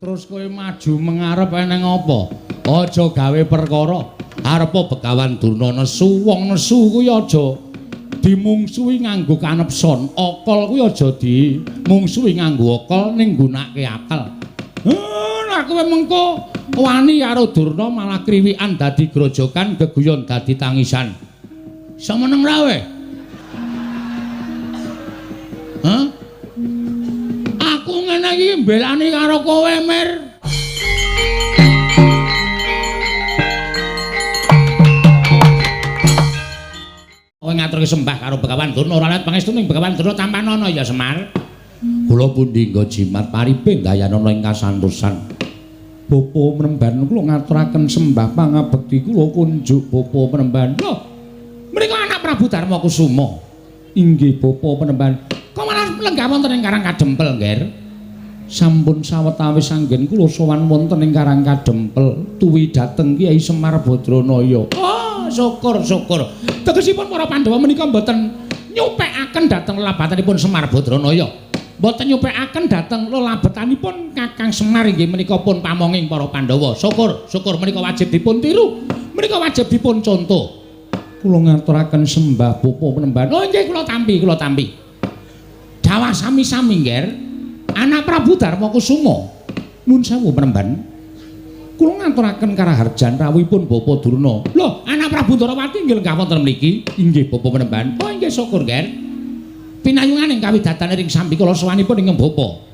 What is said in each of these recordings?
Terus kowe maju mengarep eneng apa? Aja gawe perkara. Arepa Begawan Durna nesu, wong nesu kuwi aja dimungsuhi nganggo kanepson. Akal kuwi aja dimungsuhi nganggo akal ning nggunakake akal. Lah kowe mengko wani karo Durna malah kriwikan dadi grojogan, geguyon dadi tangisan. Iso meneng ra kowe? Hah? Aku ngene iki mbelani karo kowe, Mir. Kowe ngaturke sembah karo Begawan Durna ora let pangestu ning Begawan Durna tampanana ya Semar. Kula pundi nggo jimat paripe dayanana ing kasantosan. Bapa Mremban kula ngaturaken sembah pangabekti kula kunjuk Bapa Mremban. Lho, menika anak Prabu Darma Kusuma. Inggih Bapa Mremban. Kok malah lenggah wonten ing Karang Kadempel, Ngger? Sampun sawetawis anggen kula sowan wonten ing Karang Kadempel tuwi dhateng Kyai Semar Badranaya. Oh, syukur syukur. Tegesipun para Pandhawa menika mboten nyupekaken dhateng lelabatanipun Semar Badranaya. Mboten nyupekaken dhateng lelabetanipun Kakang Semar inggih menika pun pamonging para Pandhawa. Syukur, syukur menika wajib dipun tiru. Menika wajib dipun contoh. Kula ngaturaken sembah Bapa Mremban. Oh nggih kula tampi, kula tampi. Dawah sami-sami, Ngger. Anak Prabu Darma Kusuma. Nuwun sewu Mremban. Kula ngaturaken karaharjan rawuhipun Bapa Durna. Lho, anak Prabu Ndorowati nggih lenggah wonten mriki. Inggih Bapa Mremban. Oh inggih syukur, Ngger. Pinayungan ing kawidatane ring sambikala sowanipun ing Bapa.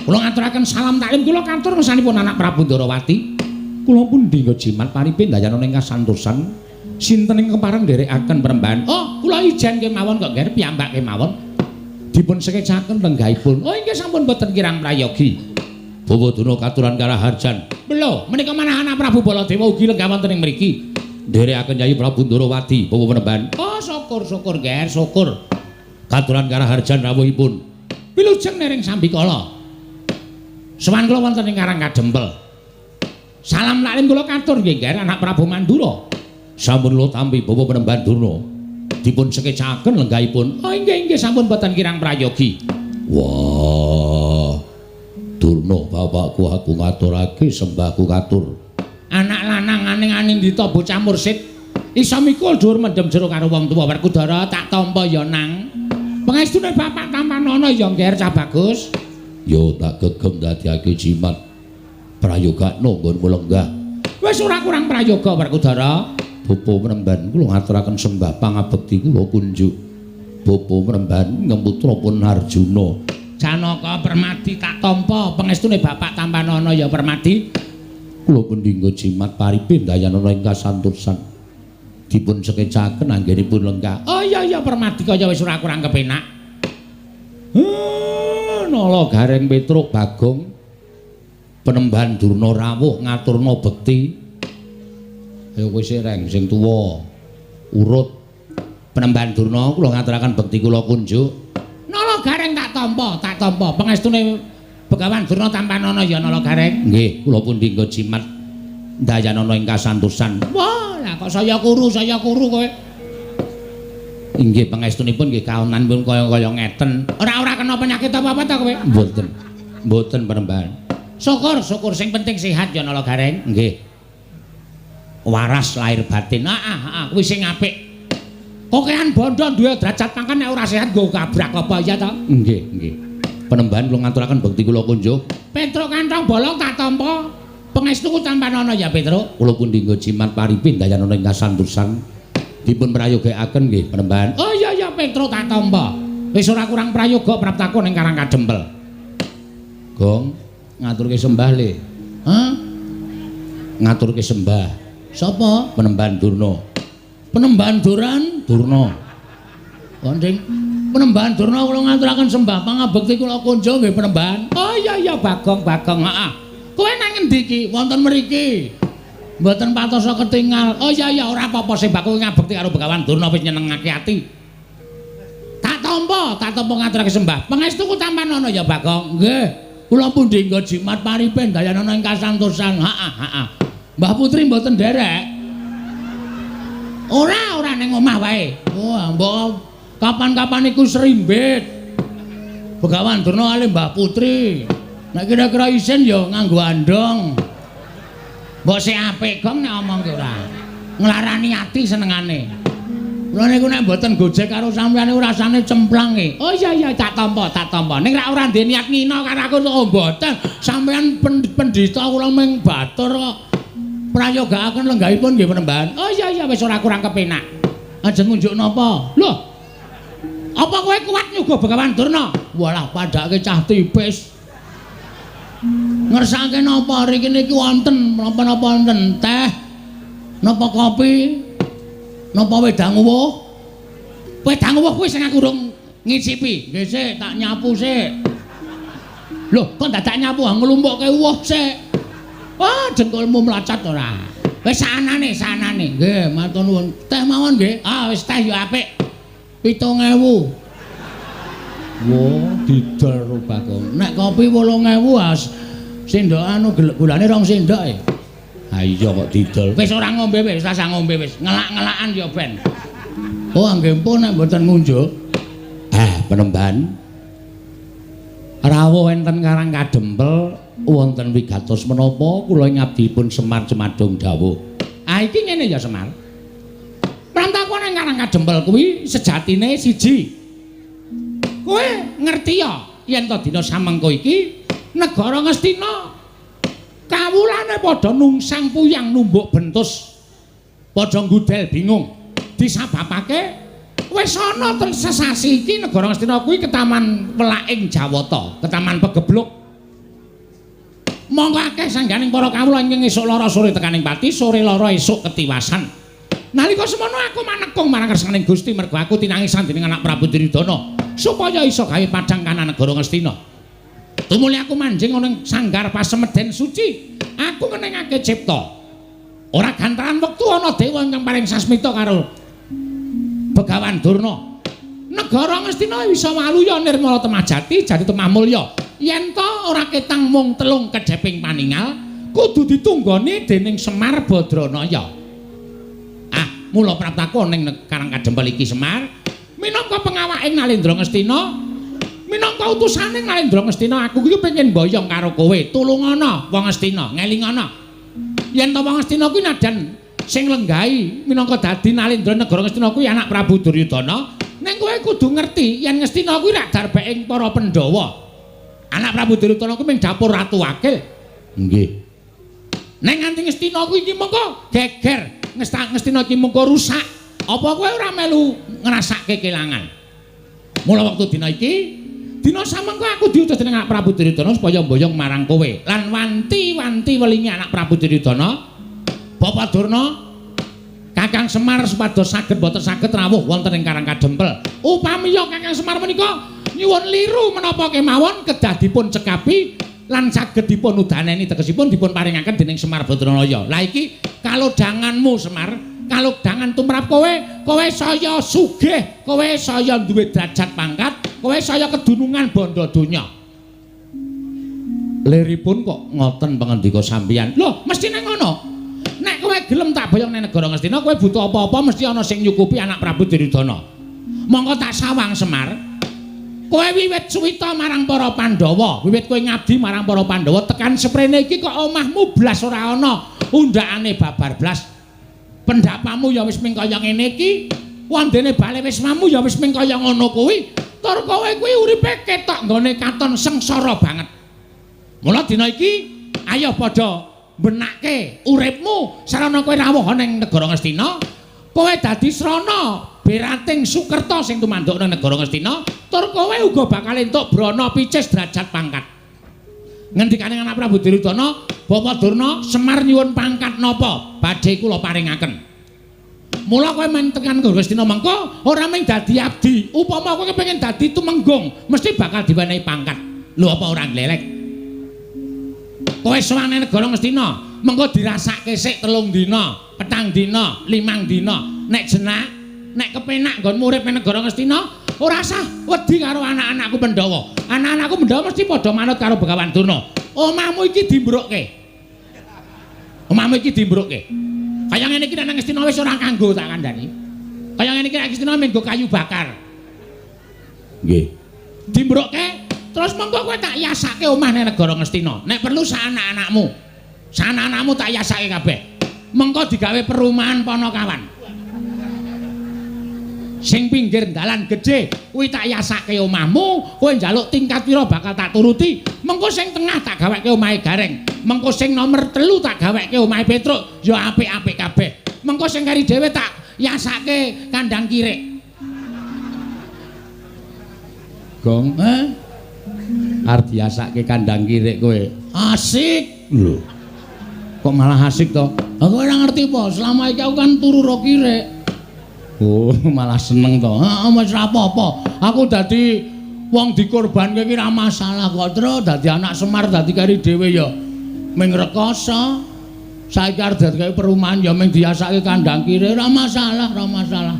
Kula ngaturaken salam taklim kula katur ngersanipun anak Prabu Ndorowati. Kula pundi nggo jimat paripe ndayana ing kasantosan. Sinten ing kepareng nderekaken Mremban? Oh, kula ijen kemawon kok, Ngger, piyambak kemawon. Dipun sekecaken lenggahipun. Oh inggih sampun boten kirang prayogi. Bawa Durna katuran karaharjan. Lho, menika manah anak Prabu Baladewa ugi lenggah wonten ing mriki. Nderekaken Yayi Prabu Ndorowati, Bawa Mremban. Oh, syukur syukur, Ngger, syukur. Katuran karaharjan rawuhipun. Wilujeng nering sambikala. Sowan kula wonten ing Karang Kadempel. Salam taklim kula katur nggih, Ngger, anak Prabu Mandura. Sampun kula tampi Bawa Mremban Durna. Dipun sekecaken lenggahipun. Oh inggih inggih sampun boten kirang prayogi. Wah. Durna bapakku aku ngaturake sembahku katur. Anak lanang aning-aning dita bocah mursid iso mikul dhuwur mendem jero karo wong tuwa. Werkudara tak tampa ya nang. Pangestune bapak tampanana ya Ngger cah bagus. Yo tak gegem dadiake jimat. Prayogakno nggonmu lenggah. Wis ora kurang prayoga Werkudara. Bapa Mremban kula ngaturaken sembah pangabekti kula kunjuk. Bapa Mremban ngemputra pun Arjuna. Janaka Permadi tak tampa pangestune bapak tampanana ya Permadi. Kula pundi nggo jimat paripe ndayanana ing kasantosan. Dipun sekecaken anggenipun lenggah. Oh iya iya Permadi kaya wis ora kurang kepenak. Nala Gareng Petruk Bagong Penemban Durna rawuh ngaturna bekti. Ayo kowe sik reng sing tuwa. Urut Penemban Durna kula ngaturaken bekti kula kunjuk. Nala Gareng tak tampa, tak tampa. Pangestune Begawan Durna tampanana ya Nala Gareng. Nggih, kula pundi nggo jimat ndayanana ing kasantosan. Wah, lah kok saya kuru kowe. Inggih pangestunipun nggih kaonanipun kaya-kaya ngeten. Ora-ora kena penyakit apa-apa ta kowe? Mboten. Mboten Penemban. Syukur, syukur sing penting sehat ya Nala Gareng. Nggih. Waras lahir batin. Heeh, kuwi sing apik. Kokean bondo duwe derajat pangkat nek ora sehat nggo kabrak apa ya ta? Nggih, nggih. Penemban kula ngaturaken bekti kula kunjuk. Petruk kantong bolong tak tampa. Pangestuku tampanana ya Petruk. Kula pundi nggo jimat paripe ndayanana ing kasantosan. Dipun prayogakaken nggih Penemban. Oh iya iya Petruk tak tampa. Wis ora kurang prayoga praptaku ning Karang Kadempel. Gong, ngaturke sembah le. Hah? Ngaturke sembah. Sapa? Penemban Durna. Penemban Duran Durna. Konding Penemban Durna kula ngaturaken sembah pangabekti kula kunjung nggih Penemban. Oh iya iya Bagong Bagong, heeh. Kowe nang ngendi iki? Wonten mriki. Mboten patosa ketingal. Oh iya iya ora apa-apa sembahku ngabekti karo Begawan Durna wis nyenengake ati. Tak tampa, tak tampa ngaturake sembah. Pangestuku tampanana ya Bagong. Nggih. Kula pundi nggo jimat paripe ndayanana ing kasantosan. Heeh, heeh. Mbah Putri mboten nderek. Ora, ora ning omah wae. Wah, mbok kapan-kapan iku serimbit. Begawan Durna ale Mbah Putri. Nek kira-kira isin ya nganggo andong. Mbok sik apik gong nek omong ki ora. Nglarani ati senengane. Kula niku nek mboten gojek karo sampeyan niku rasane cemplang e. Oh iya iya tak tampa, tak tampa. Ning rak ora ndek niat ngina karo aku oh mboten. Sampeyan pendhita kula ming batur kok. Prayogaaken lenggahipun nggih Panembahan. Oh iya iya wis ora kurang kepenak. Ajeng ngunjuk napa? Lho. Apa kowe kuat nyuguh Begawan Durna? Walah padhake cah tipis. Ngersake napa riki niki wonten napa-napa wonten teh, napa kopi, napa wedang uwuh? Wedang uwuh kuwi sing aku urung ngicipi. Nggih sik, tak nyapu sik. Lho, kok dadak nyapu nglumpukke uwuh sik. Wah, jengkolmu mlacat ora. Wis saanane, saanane. Nggih, matur nuwun. Teh mawon nggih. Ah, wis teh yo apik. 7.000. Wah, didol ro Bagong. Nek kopi 8.000 as sendok anu gulane 2 sendok e. Ha iya kok didol. Wis ora ngombe wis, rasah ngombe wis. Ngelak-ngelakan ya ben. Oh, nggih pun nek mboten ngunjuk. Ah, Panembahan. Rawuh enten Karang Kadempel wonten wigatos menapa kula ngabdipun Semar Cemadung dawuh. Ah iki ngene ya Semar. Prantakon ing Karang Kadempel kuwi sejatine siji. Kowe ngerti ya yen to dina samengko iki negara Ngastina kawulane padha nungsang puyang numbuk bentus. Padha nggudel bingung. Disababake wis ana ten sesasi iki negara Ngastina kuwi ketaman welaking Jawata, ketaman pegebluk. Monggo akeh sangganing para kawula ingkang esuk lara sore tekaning pati, sore lara esuk ketiwasan. Nalika semono aku manekung marang kersaning Gusti mergo aku tinangisan dening anak Prabu Duryudana supaya iso gawe padhang kanan negara Ngastina. Tumuli aku manjing ana ing sanggar pasemeden suci, aku ngenengake cipta. Ora gantaran wektu ana dewa ingkang paring sasmita karo Begawan Durna. Negara Ngastina bisa waluya nirmala temah jati jati temah mulya. Yen to ora ketang mung telung kedheping paningal, kudu ditunggoni dening Semar Badranaya. Ah, mula praptaku ning Karang Kadempel iki Semar, minangka pengawaking Nalendra Ngastina, minangka utusane Nalendra Ngastina, aku iki pengen mboyong karo kowe. Tulungana wong Ngastina, ngelingana. Yen to wong Ngastina kuwi nadyan sing lenggahi minangka dadi Nalendra negara Ngastina kuwi anak Prabu Duryudana, ning kowe kudu ngerti yen Ngastina kuwi rak darbeking para Pandhawa. Anak Prabu Duryudana kuwi ming dapur ratu wakil. Nggih. Ning nganti Ngastina kuwi iki mengko geger, Ngastina iki mengko rusak. Apa kowe ora melu ngrasake kelangan? Mula wektu dina iki, dina samengko aku diutus dening anak Prabu Duryudana supaya mboyong marang kowe. Lan wanti-wanti welingi anak Prabu Duryudana, Bapak Durna, Kakang Semar supados saged boten saged rawuh wonten ing Karang Kadempel. Upamiya Kakang Semar menika nyuwun liru menapa kemawon kedah dipun cekapi lan saged dipun udaneni, tegesipun dipun paringaken dening Semar Badranaya. Lah iki kalodhanganmu Semar, kalodhangan tumrap kowe, kowe saya sugih, kowe saya duwe derajat pangkat, kowe saya kedunungan bondo donya. Liripun kok ngoten pangandika sampeyan? Lho, mestine ngono. Nek kowe gelem tak boyong ning negara Ngastina, kowe butuh apa-apa mesti ana sing nyukupi anak Prabu Duryudana. Monggo tak sawang Semar. Kowe wiwit suwita marang para Pandhawa, wiwit kowe ngabdi marang para Pandhawa tekan seprene iki kok omahmu blas ora ana undhakane babar blas. Pendapamu ya wis ming kaya ngene iki, wondene bale wismamu ya wis ming kaya ngono kuwi. Tur kowe kuwi uripe ketok nggone katon sengsara banget. Mula dina iki ayo padha benake uripmu sarana kowe rawuh ana ing negara Ngastina, kowe dadi srana berating Sukerta sing tumanduk nang negara Ngastina, tur kowe uga bakal entuk brana picis derajat pangkat. Ngendikane anak Prabu Duryudana, Bapak Durna, Semar nyuwun pangkat napa badhe kula paringaken. Mula kowe men tekan Ngastina mengko ora mung dadi abdi, upama kowe kepengin dadi tumenggung, mesti bakal diwenehi pangkat. Lho apa ora nglelek? Kowe sowan negara Ngastina, mengko dirasake sik 3 dina, 4 dina, 5 dina. Nek jenak, nek kepenak nggonmu urip ning negara Ngastina, ora usah wedi karo anak-anakku Pandhawa. Anak-anakku Pandhawa mesti padha manut karo Begawan Durna. Omahmu iki dimbrukke. Omahmu iki dimbrukke. Kaya ngene iki nek nang Ngastina wis ora kanggo tak kandhani. Kaya ngene iki nek Ngastina mung nggo kayu bakar. Nggih. Dimbrukke terus Terus mengko kowe tak yasake omah ning negara Ngastina. Nek perlu sak anak-anakmu. Sak anak-anakmu tak yasake kabeh. Mengko digawe perumahan Ponokawan. Sing pinggir dalan gedhe kuwi tak yasake omahmu, kowe njaluk tingkat pira bakal tak turuti. Mengko sing tengah tak gaweke omahe Gareng. Mengko sing nomor 3 tak gaweke omahe Petruk, ya apik-apik kabeh. Mengko sing kari dhewe tak yasake kandang kirik. Gong, eh? Arep diasake kandang kirik kowe. Asik lho. Kok malah asik to? Aku ora ngerti apa, selama iki aku kan turu ro kirik. Oh, malah seneng to. Heeh, wis ora apa-apa. Aku dadi wong dikorbanke iki ora masalah kok, Tru. Dadi anak Semar dadi kari dhewe ya ming rekoso. Saiki arep dadi perumahan ya ming diasake kandang kirik, ora masalah, ora masalah.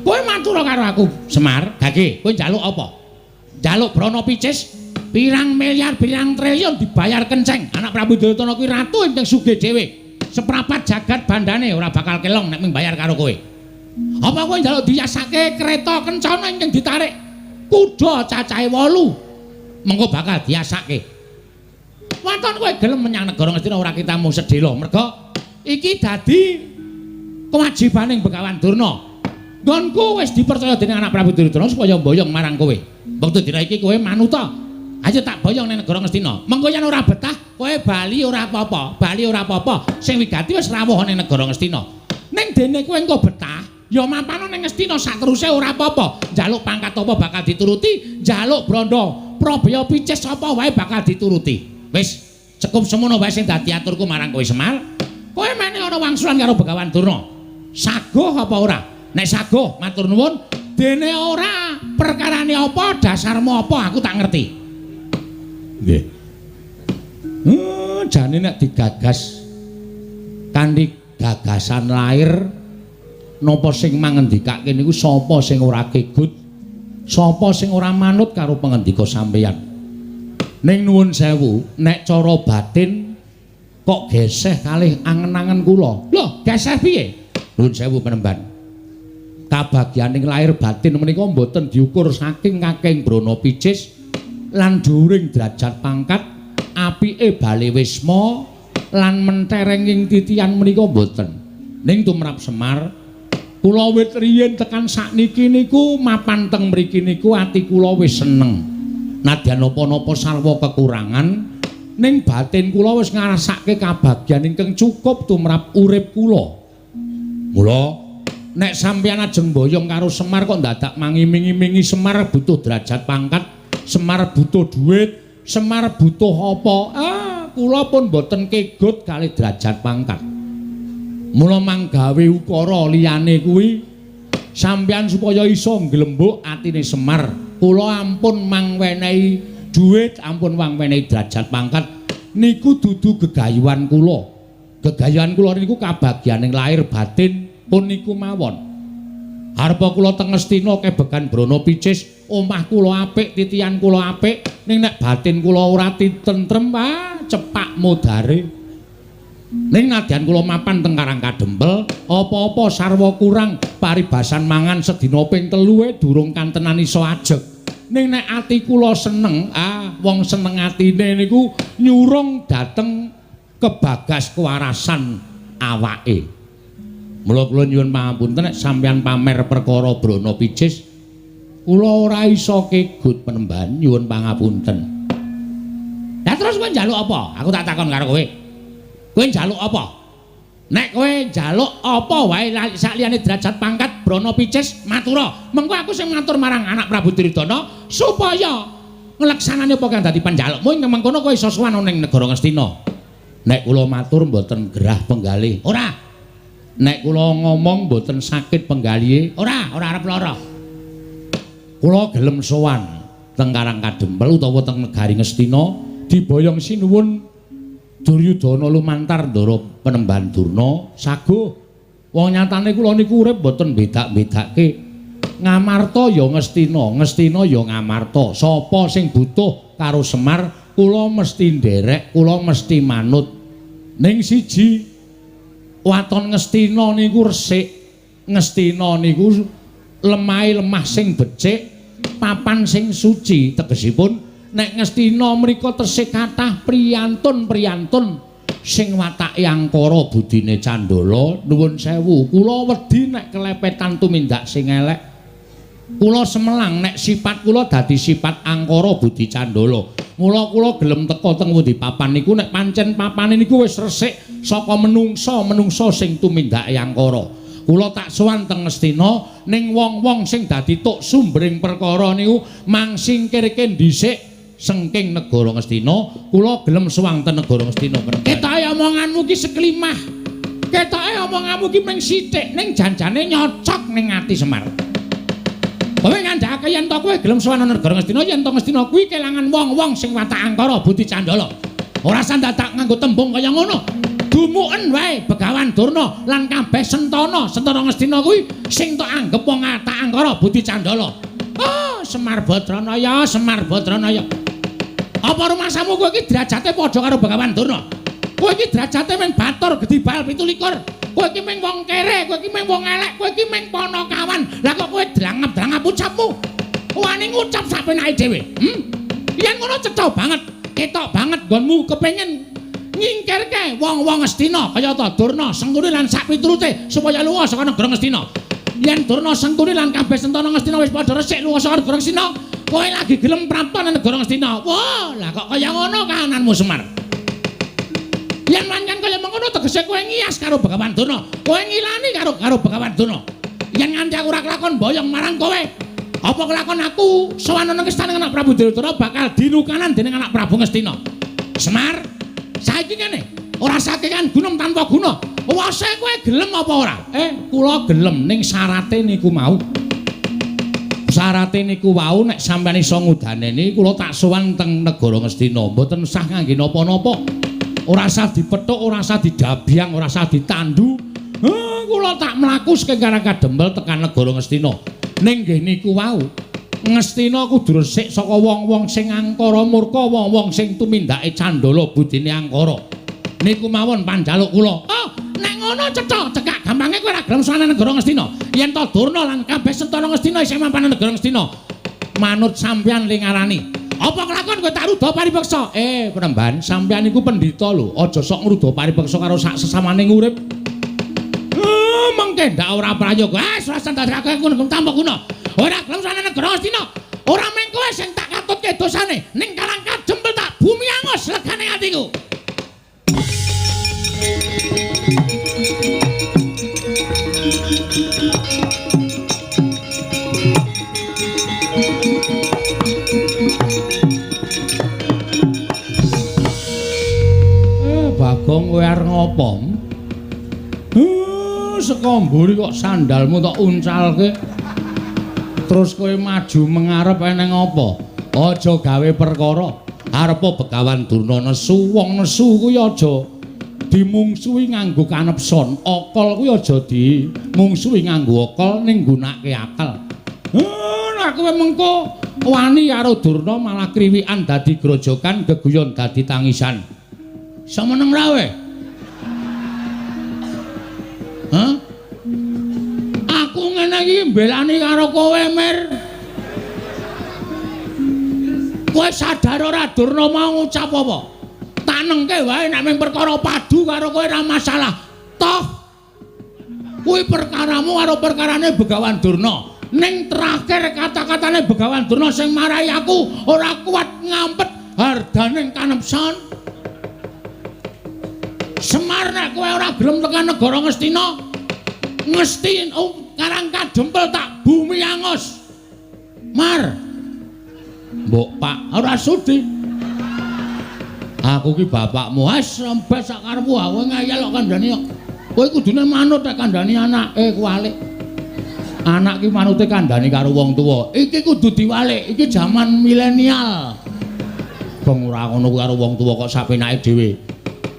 Kowe matur karo aku, Semar, gage, kowe njaluk apa? Njaluk brana picis pirang miliar, pirang triliun dibayar kenceng. Anak Prabu Duryudana kuwi ratu ingkang sugih dhewe. Seprapat jagat bandane ora bakal kelong nek mung bayar karo kowe. Apa kowe njaluk diasake kereta kencana ingkang ditarik kuda cacahe 8? Mengko bakal diasake. Waton kowe gelem menyang negara Ngastina ora kita mung sedhela, merga iki dadi kewajibaning Begawan Durna. Nggonku wis dipercaya dening anak Prabu Duryudana supaya mboyong marang kowe. Wektu dina iki kowe manuta. Ayo tak boyong ning negara Ngastina. Mengko yen ora betah, kowe bali ora apa-apa, bali ora apa-apa. Sing wigati wis rawuh ning negara Ngastina. Ning dene kowe engko betah, ya mapano ning Ngastina sateruse ora apa-apa. Njaluk pangkat apa bakal dituruti, njaluk brandha Prabaya picis apa wae bakal dituruti. Wis cukup semono wae sing dadi aturku marang kowe Semar. Kowe mene ana wangsulan karo Begawan Durna. Saguh apa ora? Nek saguh matur nuwun, dene ora perkarane apa, dasarmu apa aku tak ngerti. Nggih. Jane nek digagas kanthi gagasan lair napa sing mangendikake niku sapa sing ora kegut, sapa sing ora manut karo pangendika sampeyan. Ning nuwun sewu, nek cara batin kok geseh kalih angen-angen kula. Lho, geseh piye? Nuwun sewu penemban. Kabagyaning lair batin menika mboten diukur saking kakeng brana picis lan dhuwuring derajat pangkat, apike bale wisma lan menterenging titian menika mboten. Ning tumrap Semar, kula wit riyin tekan sakniki niku mapan teng mriki niku ati kula wis seneng. Nadyan napa-napa sarwa kekurangan, ning batin kula wis ngrasake kabagyan ingkang cukup tumrap urip kula. Mula nek sampeyan ajeng boyong karo Semar kok dadak mangiming-imingi Semar butuh derajat pangkat, Semar butuh duit, Semar butuh apa? Ah, kula pun mboten kegut kalih derajat pangkat. Mula manggawe ukara liyane kuwi sampeyan supaya iso nglembuk atine Semar. Kula ampun mangwenehi duit, ampun mangwenehi derajat pangkat. Niku dudu gegayuhan kula. Gegayuhan kula niku kabagyaning lahir batin pun niku mawon. Arepa kula teng Ngastina kebegan brana picis, omah kula apik, titian kula apik, ning nek batin kula ora titentrem, ah cepak modare. Ning nadyan kula mapan teng Karang Kadempel, apa-apa sarwa kurang, paribasan mangan sedina ping 3 durung kantenan iso ajeg. Ning nek ati kula seneng, ah wong seneng atine niku nyurung dhateng kebagas kewarasan awake. Mula kula nyuwun pangapunten nek sampeyan pamer perkara brana picis, kula ora iso kegut penemban, nyuwun pangapunten. Lah terus kowe njaluk apa? Aku tak takon karo kowe. Kowe njaluk apa? Nek kowe njaluk apa wae sakliyane derajat pangkat brana picis matura. Mengko aku sing matur marang anak Prabu Duryudana supaya ngleksanani apa kang dadi panjalukmu ing mengkono kowe iso sowan ning negara Ngastina. Nek kula matur mboten gerah penggalih. Ora. Nek kula ngomong mboten sakit penggalihe. Ora, ora arep lara. Kula gelem sowan teng Karang Kadempel utawa teng negari Ngastina diboyong sinuwun Duryudana lumantar ndara Penemban Durna saguh. Wong nyatane kula niku urip mboten bedak-bedake. Ngamarta ya Ngastina, Ngastina ya Ngamarta. Sapa sing butuh karo Semar, kula mesti nderek, kula mesti manut. Ning siji waton Ngastina niku resik. Ngastina niku lemahe lemah sing becik, papan sing suci, tegesipun Nek Ngastina mriku tesih kathah priyantun-priyantun sing watake angkara budine candala. Nuwun sewu, kula wedi nek kelepetan tumindak sing elek. Kula semelang nek sifat kula dadi sifat angkara budi candala. Mula kula gelem teka teng pundi papan niku nek pancen papane niku wis resik saka menungsa-menungsa sing tumindake angkara. Kula tak sowan teng Ngastina ning wong-wong sing dadi tuk sumbering perkara niku mangsingkirke dhisik sengking negara Ngastina. Kula gelem sowan teng negara Ngastina. Ketoke omonganmu ki seklimah. Ketoke omonganmu ki mung sithik ning janjane nyocok ning ati Semar. Kowe ngandhakake yen to kowe gelem sowan nang negara Ngastina, yen to Ngastina kuwi kelangan wong-wong sing watak angkara budi candala. Ora sandadak nganggo tembung kaya ngono. Dumuken wae Begawan Durna lan kabeh sentana, sentana Ngastina kuwi sing tok anggep wong watak angkara budi candala. Oh, Semar Badranaya, Semar Badranaya. Apa rumasamu kowe iki derajate padha karo Begawan Durna? Kowe iki derajate mung batur gedhi bal 27. Kowe iki mung wong kere, kowe iki mung wong elek, kowe iki mung panakawan. Lah kok kowe drangap-drangap ucapmu? Wani ngucap sak penake dhewe. Yen ngono cetha banget, ketok banget nggonmu kepengin nyingkirke wong-wong Ngastina kaya ta Durna, Sengkuni lan sak piturute supaya lunga saka negara Ngastina. Yen Durna, Sengkuni lan kabeh sentana Ngastina wis padha resik lunga saka negara Ngastina, kowe lagi gelem prapta nang negara Ngastina. Wah, lah kok kaya ngono kahananmu Semar? Yen pancen kaya mengkono tegese kowe ngiyas karo Begawan Durna, kowe ngilani karo Begawan Durna. Yen nganti aku ora kelakon boyong marang kowe, apa kelakon aku sowan nang istana anak Prabu Duryudana bakal dilukanan dening anak Prabu Ngastina. Semar, saiki ngene, ora sakekan gunung tanpa guna. Wase kowe gelem apa ora? Kula gelem ning syarate niku mau. Syarate niku wau nek sampeyan iso ngudaneni kula tak sowan teng negara Ngastina. Mboten sah ngangge napa-napa. Ora sah dipethuk, ora sah didabyang, ora sah ditandu. Kula tak mlaku saking Karang Kadempel tekan negara Ngastina. Ning nggih niku wau, Ngastina kudu resik saka wong-wong sing angkara murka, wong-wong sing tumindake candala budine angkara. Niku mawon panjaluk kula. Oh, nek ngono cetha, cekak gampange kowe ora gelem sowan negara Ngastina. Yen to Durna lan kabeh sentana Ngastina isih mapan negara Ngastina. Manut sampeyan ling ngarani. Apa kelakon kowe tak ruda paripeksa? Penemban, sampeyan niku pendhita lho. Aja sok ngruda paripeksa karo sak sesamane urip. Mengke ndak ora prayoga. Wis ora ndadekake ngono tanpa guna. Ora gelem sowan negara Ngastina. Ora mung kowe sing tak katutke dosane, ning Karang Kadempel tak bumi angus legane atiku. Bagong kowe arep ngopo? Saka mburi kok sandalmu tok uncalke. Terus kowe maju mengarep eneng apa? Aja gawe perkara. Arepa Begawan Durna nesu, wong nesu kuwi aja dimungsuhi nganggo kanepson. Akal kuwi aja dimungsuhi nganggo akal ning nggunakake akal. Nek kowe mengko wani karo Durna malah kriwikan dadi grojokan, geguyon dadi tangisan. Iso meneng ra kowe? Hah? Aku ngene iki mbelani karo kowe, Mir. Kowe sadar ora Durna mau ngucap apa? Tanengke wae nek mung perkara padu karo kowe ora masalah. Toh kuwi perkaramu karo perkarane Begawan Durna. Ning terakhir kata-katane Begawan Durna sing marai aku ora kuat ngampet hardaning kanepson. Semar nek kowe ora gelem tekan negara Ngastina, Ngastina Karang Kadempel tak bumi angus. Mar. Mbok Pak ora sudi. Aku ki bapakmu. Wes rembes sak karepmu aku ngeyel kok kandhani kok. Kowe kudune manut nek kandhani anake kuwalik. Anak ki manute kandhani karo wong tuwa. Iki kudu diwalik, iki jaman milenial. Bang ora ngono kuwi karo wong tuwa kok sapenake dhewe.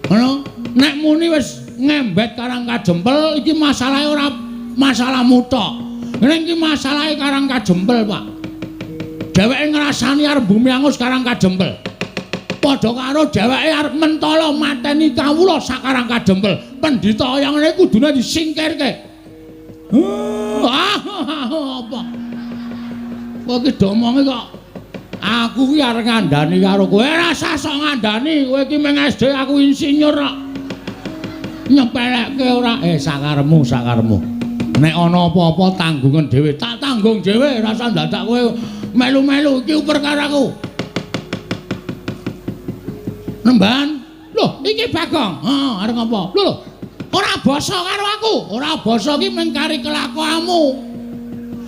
Ngono? Nek muni wis ngembet Karang Kadempel iki masalahe ora masalahmu tok. Ning iki masalahe Karang Kadempel, Pak. Dheweke ngrasani arep bumi angus Karang Kadempel. Padha karo dheweke arep mentala mateni kawula sak Karang Kadempel. Pendhita kaya ngene kudune disingkirke. Apa? Kok iki domonge kok Aku ki arep ngandani karo kowe. Ora usah sok ngandani, kowe iki mung SD, aku insinyur kok. Nyepelekke ora? Sakaremu, sakaremu. Nek ana apa-apa tanggungan dhewe, tak tanggung dhewe, ora usah dadak kowe melu-melu iki perkaraku. Nemban. Loh, iki Bagong. Heeh, arep ngapa? Lho lho. Ora basa karo aku. Ora basa iki mung kari kelakuanmu.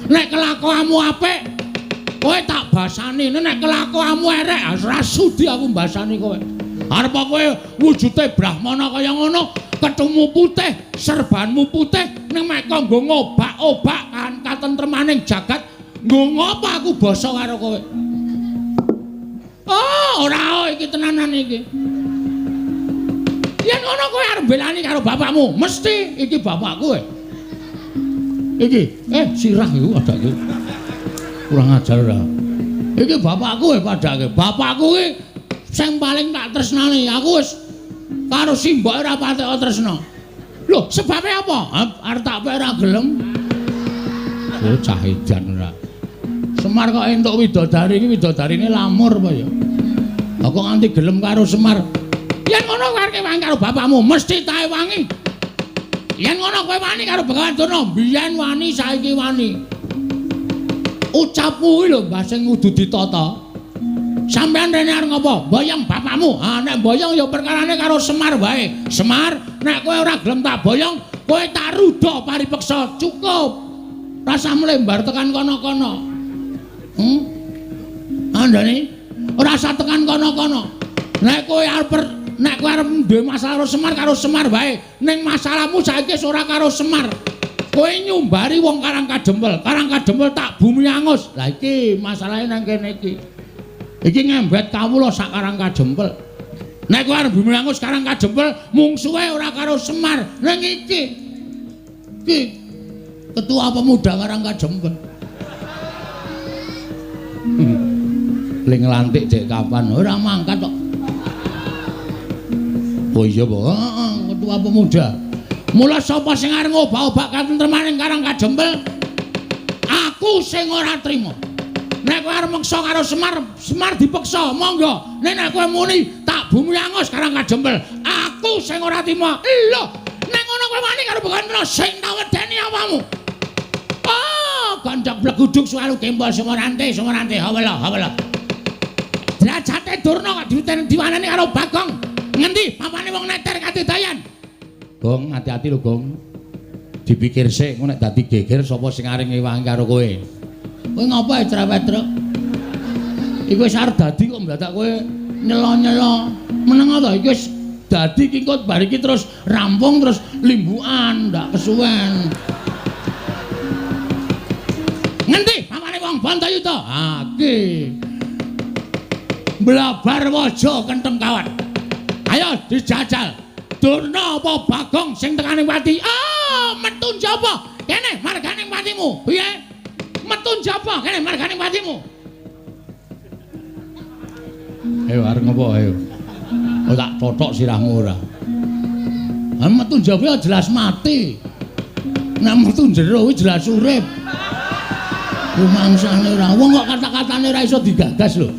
Nek kelakuanmu apik, kowe tak basani. Nek kelakuanmu erek, ora sudi aku mbasani kowe. Arep kowe wujude brahmana kaya ngono, kethumu putih, serbanmu putih, ning mek kok nggo ngobak-obak kan katentremaning jagat, nggo ngopo aku basa karo kowe? Oh, ora iki tenanan iki. Yen ngono kowe arep belani karo bapakmu, mesti iki bapakku. Iki, sirah iku padake. Kurang ajar ora. Iki bapakku padake. Bapakku iki sing paling tak tresnani. Aku wis karo simboke ora patek tresna. Lho, sebabe apa? Arep tak pek ora gelem. Bocah edan ora. Semar kok entuk widodari iki, widodarine lamur apa ya? Lah kok nganti gelem karo Semar? Yen ngono kowe arep wangi karo bapakmu, mesti tae wangi. Yen ngono kowe wani karo Begawan Durna, biyen wani saiki wani. Ucapmu kuwi lho Mbah sing kudu ditata. Sampeyan rene arep ngopo? Boyong bapakmu. Ha nek boyong ya perkarane karo Semar wae. Semar, nek kowe ora gelem tak boyong, kowe tak rudha paripeksa. Cukup. Rasah mlembar tekan kono-kono. Andane ora usah tekan kono-kono. Nek kowe arep duwe masalah karo Semar wae. Ning masalahmu saiki wis ora karo Semar. Kowe nyumbari wong Karang Kadempel. Karang Kadempel tak bumi angus. Lah iki masalahe nang kene iki. Iki ngembet kawula sak Karang Kadempel. Nek kowe arep bumi angus Karang Kadempel, mungsuhe ora karo Semar. Ning iki. Iki ketua pemuda Karang Kadempel. Ling nglantik dek kapan? Ora mangkat kok. Oh iya, Pak. Heeh, ketua pemuda. Mula sapa sing arep ngobak-obak katentremaning Karang Kadempel? Aku sing ora trima. Nek kowe arep meksa karo Semar, Semar dipeksa, monggo. Nek nek kowe muni tak bumi angus Karang Kadempel, aku sing ora trima. Lho, nek ngono kowe wani karo Begawan Durna sing tak wedeni awakmu. Oh, gondok bleguduk suwalu gembol sumorante, sumorante, hawela, hawela. Derajate Durna kok diwanani karo Bagong. Ngendi papane wong neter katidayan? Gong, hati-hati lho, Gong. Dipikir sik, engko nek dadi geger sapa sing arep ngewangi karo kowe? Kowe ngopo ae cerewet, Truk? Iku wis arep dadi kok ndadak kowe nyelo-nyelo. Meneng to iki wis dadi iki kok bar iki terus rampung terus limbukan, ndak kesuwen. Ngendi papane wong Bantayuda? Ha iki. Blabar waja kentheng kawat. Ayo dijajal. Durna apa Bagong sing tekane pati? Ah, metu njaba. Kene margane patimu. Piye? Metu njaba kene margane patimu. Ayo arep ngopo ayo? Oh tak tothok sirahmu ora. Ah metu njaba jelas mati. Nek metu jero kuwi jelas urip. Rumangsane ora. Wong kok kata-katane ora iso digagas lho.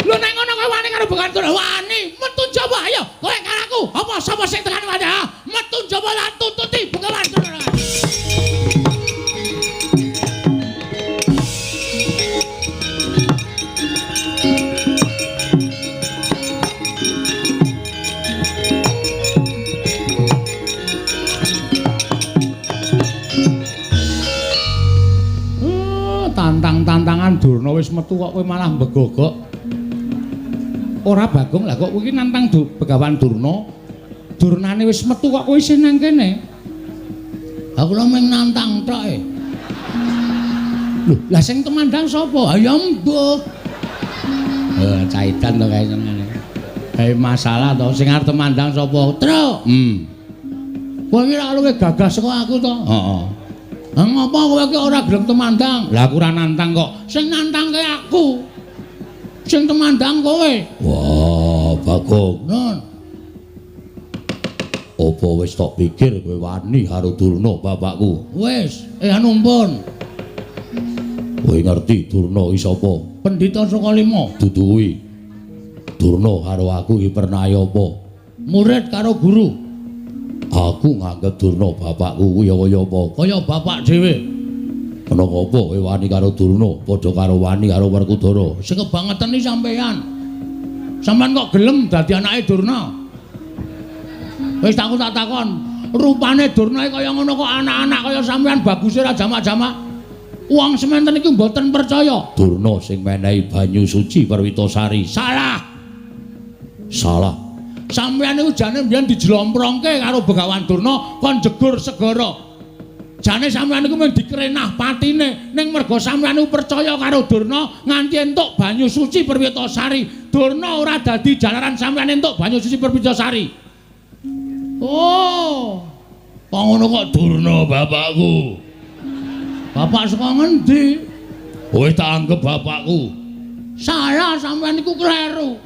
Lho nek ngono kowe wani karo Begawan Durna? Wani, metu njaba ayo. Kowe karo aku. Apa sapa sing tekan wadah? Metu njaba lan tututi Begawan Durna. Tantang-tantangan Durna wis metu kok kowe malah mbegogok. Ora Bagong, lah kok kowe iki nantang Begawan Durna. Durnane wis metu kok kowe isih nang kene. Lah kula mung nantang tok e. Lho, lah sing temandang sapa? Ha ya mbuh. Caitan to kae senengane. Kae masalah to, sing arep temandang sapa? Truk. Kowe iki ora luwih gagah saka aku to? Heeh. Lah ngopo kowe iki ora gelem temandang? Lah aku ora nantang kok. Sing nantangke aku. Sing temandang kowe. Wah, Bagong. Nun. Apa wis tok pikir kowe wani karo Durna bapakku? Wis, anu mpun. Kowe ngerti Durna iki sapa? Pendhita saka lima dudu kuwi. Durna karo aku iki pernahe apa? Murid karo guru. Aku nganggep Durna bapakku kuwi kaya apa? Kaya bapak dhewe. Ana apa kowe wani karo Durna padha karo wani karo Werkudara? Sing kebangetan iki sampeyan. Sampeyan kok gelem dadi anake Durna? Wis aku tak takon, rupane Durna kaya ngono kok anak-anak kaya sampeyan baguse ra jamak-jamak. Wong sementen iki mboten percaya. Durna sing menehi banyu suci Perwitasari. Salah. Salah. Sampeyan niku jane mbiyen dijlomprongke karo Begawan Durna kon jegur segara. Jane sampeyan niku mung dikrenah patine, ning merga sampeyan niku percaya karo Durna nganti entuk banyu suci Perwitasari. Durna ora dadi jalaran sampeyan entuk banyu suci Perwitasari. Oh. Kok ngono kok Durna bapakku. Bapak saka ngendi? Kowe tak anggep bapakku. Salah, sampeyan niku kleru.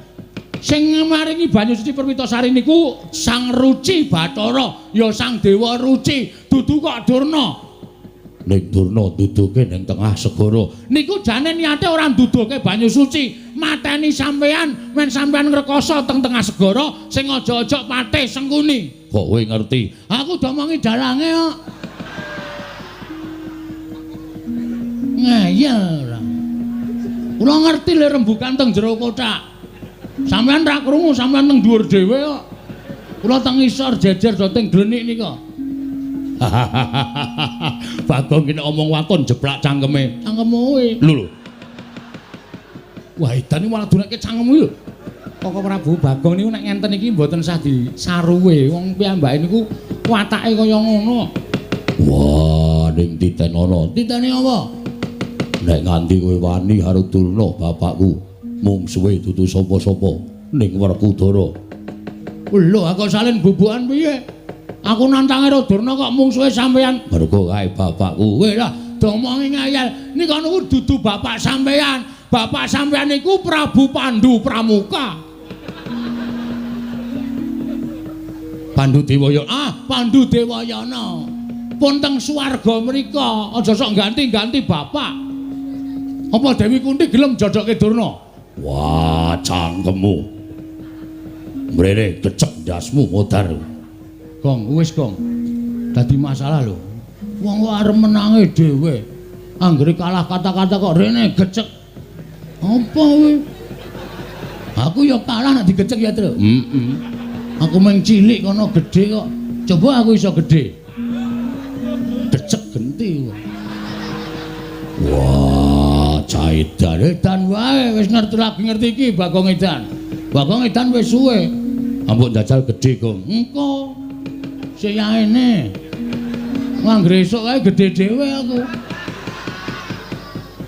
Sing maringi banyu suci Perwitasari niku Sang Ruci Bathara, ya Sang Dewa Ruci, dudu kok Durna. Ning Durna duduke ning tengah segara. Niku jane niate ora nduduhke banyu suci, mateni sampeyan men sampeyan ngrekoso teng tengah segara sing aja-aja patih Sengkuni. Kok kowe ngerti? Aku domongi dalange kok. Ngeyel ora. Kula ngerti le rembukan teng jero kothak. Sampeyan ra krungu, sampeyan teng dhuwur dhewe kok. Kula teng ngisor jejer do teng glenik nika. Bagong ki nek omong waton jeblak cangkeme. Cangkemmu kuwi. Lho lho. Wah, edan iki malah dunake cangkemmu lho. Koko Prabu Bagong niku nek ngenten iki mboten sah disaruwe. Wong piyambake niku watake kaya ngono. Wah, ning titenono. Titene apa? Nek nganti kowe wani karo Durna bapakku, mungsuhe dudu sapa-sapa ning Werkudara. Lho, aku salin bubukan piye? Aku nantang karo Durna kok mungsuhe sampeyan. Mergo kae bapakku. Kowe lah domongi ngayal. Nika niku dudu bapak sampeyan. Bapak sampeyan niku Prabu Pandu Pramuka. Pandu Dewayana. Ah, Pandu Dewayana. Pun teng swarga mriko, aja sok ganti-ganti bapak. Apa Dewi Kunti gelem jodohke Durna? Wah, cangkemmu. Mrene kecek ndasmu modar. Gong, wis gong. Dadi masalah lho. Wong kok arep menange dhewe. Anggere kalah kata-kata kok rene gecek. Apa kowe? Aku ya kalah nek digecek ya, Tru. Heeh. Aku mung cilik kono gedhe kok. Coba aku iso gedhe. Gecek genti. Wah, edan edan wae wis ngerti lagi ngerti iki Bagong Edan. Bagong Edan wis suwe. Ampun jajal gedhe, Gong. Engko siyaene. Anggere esuk kae gedhe dhewe aku.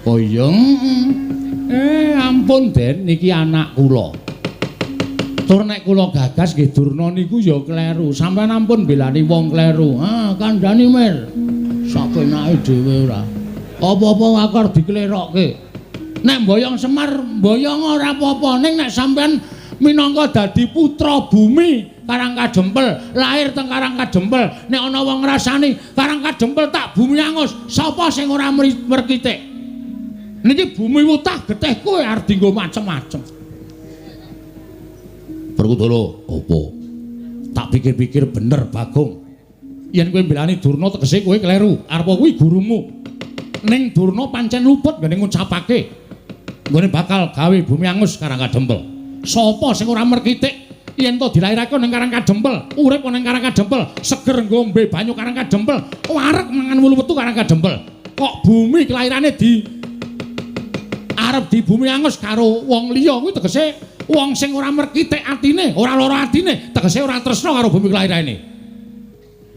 Oh iya. Ampun Den, niki anak kula. Tur nek kula gagas nggih Durna niku ya kleru. Sampeyan ampun belani wong kleru. Ah, kandhani Mir. Sapenake dhewe ora. Apa-apa akar diklerokke. Nek mboyong Semar mboyong ora apa-apa, ning nek sampeyan minangka dadi putra bumi Karang Kadempel, lahir teng Karang Kadempel, nek ana wong ngrasani Karang Kadempel tak bumi angus, sapa sing ora merkitik? Niki bumi wutah getih kowe arep dienggo macem-macem. Werkudara, apa? Tak pikir-pikir bener Bagong. Yen kowe mbelani Durna tegese kowe kleru, arep kuwi gurumu. Ning Durna pancen luput nggone ngucapake nggone bakal gawe bumi angus Karang Kadempel. Sapa sing ora merkitik yen to dilairake ning Karang Kadempel, urip ning Karang Kadempel, seger ngombe banyu Karang Kadempel, wareg mangan wulu wetu Karang Kadempel. Kok bumi kelairane di arep di bumi angus karo wong liya kuwi tegese wong sing ora merkitik atine, ora lara atine, tegese ora tresna karo bumi kelairane.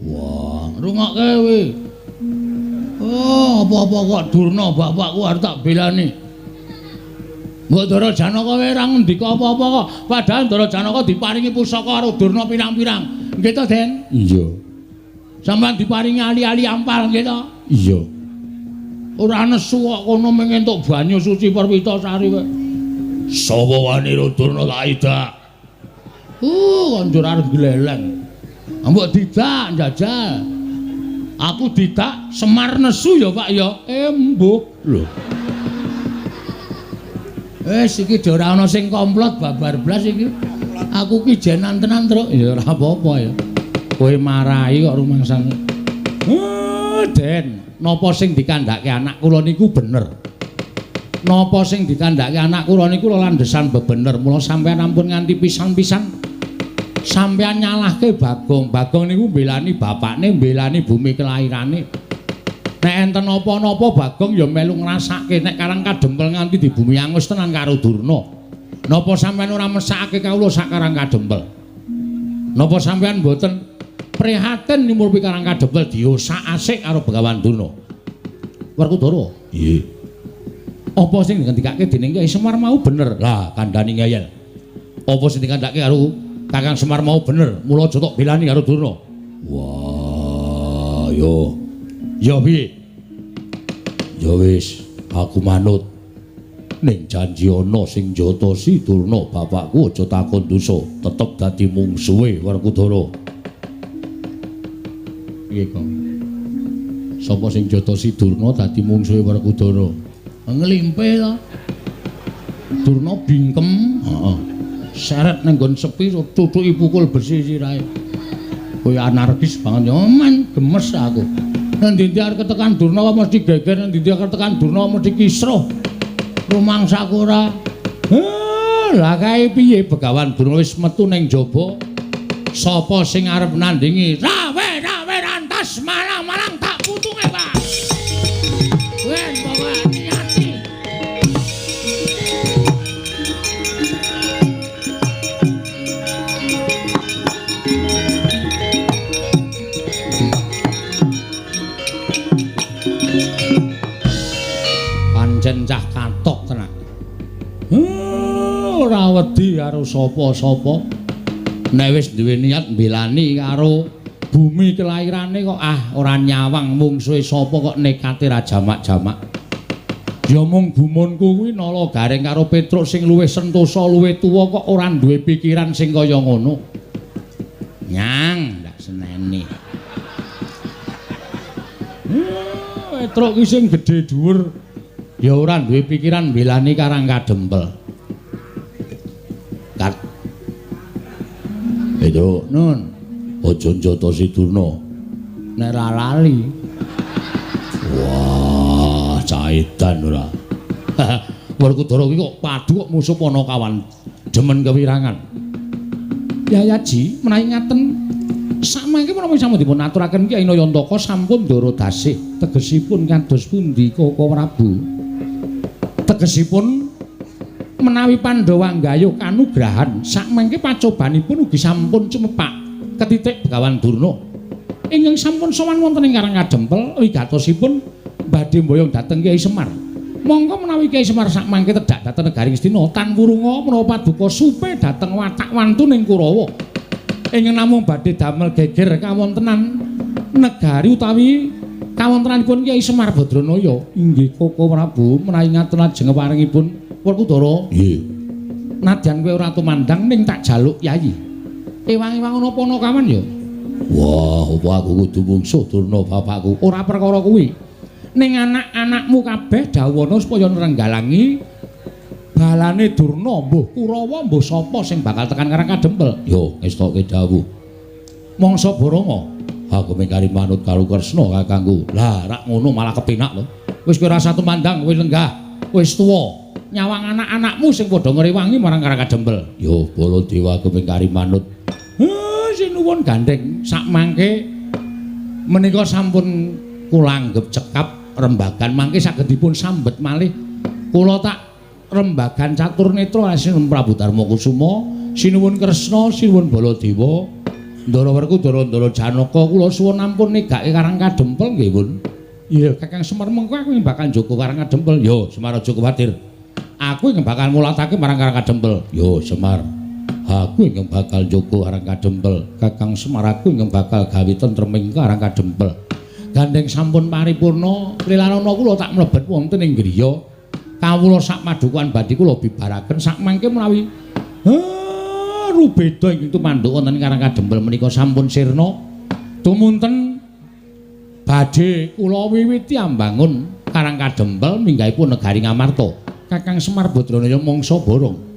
Wah, rungokke kowe. Oh, apa-apa kok Durna bapakku arep tak belani. Mbok Ndara Janaka kowe ora ngendika apa-apa kok. Padahal Ndara Janaka diparingi pusaka karo Durna pirang-pirang. Nggih to, Den? Iya. Sampeyan diparingi ali-ali ampal nggih to? Iya. Ora nesu kok kono mung entuk banyu suci Perwitasari kowe. Sapa wani ro Durna tak idak? Konjur arep gleleng. Mbok didak njajal. Aku didak Semar nesu ya, Pak ya. Mbuh. Lho. Wis iki ora ana sing komplot babar blas iki. Aku ki jenan tenan, Truk. Ya ora apa-apa ya. Kowe marahi kok rumangsane. Den, napa sing dikandhake anak kula niku bener. Napa sing dikandhake anak kula niku landhesan bebener. Mula sampeyan ampun nganti pisan-pisan sampeyan nyalahke Bagong. Bagong niku mbelani bapakne, mbelani bumi kelairane. Nek enten napa-napa Bagong ya melu ngrasake nek Karang Kadempel nganti di bumi angus tenan karo Durna. Napa sampeyan ora mesakake kawula sak Karang Kadempel? Napa sampeyan mboten prihatin nyumurpi Karang Kadempel diosak-asik karo Begawan Durna? Werkudara. Nggih. Apa sing dingendikake dening Kyai Semar mau bener? Lah kandhani ngeyel. Apa sing dikandhake karo Kakang Semar mau bener? Mula aja tok belani karo Durna. Wah, yo. Ya piye? Ya wis, aku manut. Ning janji ana sing njotosi Durna bapakku aja takon dosa, tetep dadi mungsuhe Werkudara. Piye, Kang? Sapa sing njotosi Durna dadi mungsuhe Werkudara? Nglimpe to. Durna bingkem, heeh. Seret ning nggon sepi tutuki pukul besi sirahe. Kowe anarkis banget ya, men gemes aku. Nang ndi-ndi arep ketekan Durna kok mesti geger, nang ndi-ndi arep ketekan Durna mesti kisruh. Rumangsaku ora. Lah kae piye Begawan Durna wis metu ning jaba. Sapa sing arep nandingi? Rawe-rawe rantas malang-malang tak putunge, Pak. Wen pokoke niati. Pancen cah katok tenan. Ora wedi karo sapa-sapa. Nek wis duwe niat mbelani karo bumi kelairane kok ah ora nyawang mungsuhe sapa kok nekate ra jamak-jamak. Ya mung gumunku kuwi Nala Gareng karo Petruk sing luwih sentosa luwih tuwa kok ora duwe pikiran sing kaya ngono. Nyang ndak seneni. Petruk ki sing gedhe dhuwur ya ora duwe pikiran mbelani Karang Kadempel. Kat. Itu nun aja njotosi Durna. Nek ra lali. Wah, caitan ora. Werkudara kuwi kok padu kok musuh Panakawan demen kewirangan. Yayaji menawi ngaten samangke menapa sampun dipun aturaken Kyai Nayantaka sampun ndara dasih tegesipun kados pundi Koko Prabu? Tegesipun menawi Pandhawa nggayuh kanugrahan sakmangke pacobanipun ugi sampun cumepak ketitik Begawan Durna ingkang sampun sowan wonten ing Karang Kadempel wigatosipun badhe mboyong dhateng Kyai Semar. Monggo menawi Kyai Semar sakmangke tedhak dhateng negari Ngastina tan wurunga menawa paduka supe dhateng watak wantuning Kurawa ingkang namung badhe damel geger kawontenan negari utawi kawontenanipun Kyai Semar Badranaya. Inggih Koko Prabu menawi ngaten lajeng paringipun Werkudara. Nggih. Nadyan kowe ora tumandang ning tak jaluk yayi. Ewang-ewang ana Panakawan ya. Wah, apa aku kudu mungsuh Durna bapakku? Ora perkara kuwi. Ning anak-anakmu kabeh dawuhana supaya nrenggalangi balane Durna, mbuh Kurawa mbuh sapa sing bakal tekan Karang Kadempel. Yo, ngestoke dawuh. Mangsa Baranga, aku mengkari manut karo Kresna kakangku. Lah, rak ngono malah kepenak to. Wis kowe ora tumandang, kowe lenggah, wis tuwa. Nyawang anak-anakmu sing padha ngrewangi marang Karang Kadempel. Yo, Baladewa aku mengkari manut. Sinuwun gandeng sakmangke menika sampun kula anggep cekap rembagan mangke saged dipun sambet malih. Kula tak rembagan catur netra sinuwun Prabu Darma Kusuma, sinuwun Kresna, sinuwun Baladewa, Ndara Werkudara, Ndara Janaka, kula suwun ampun negake Karang Kadempel nggih, Pun. Iya, Kakang Semar mengko aku bakal njaga Karang Kadempel. Yo, Semar aja kuwatir. Aku ingkang bakal mulatake marang Karang Kadempel. Yo, Semar. Aku ingkang bakal njaga Karang Kadempel. Kakang Semar aku ingkang bakal gawe tentreming Karang Kadempel. Gandeng sampun paripurna, lilanana kula tak mlebet wonten ing griya. Kawula sak padukuhan badhe kula bibaraken sakmangke menawi rubeda ingkang tumanduk wonten ing Karang Kadempel menika sampun sirna. Tumunten badhe kula wiwiti ambangun Karang Kadempel minggahipun negari Ngamarta. Kakang Semar Badranaya mangsa borong.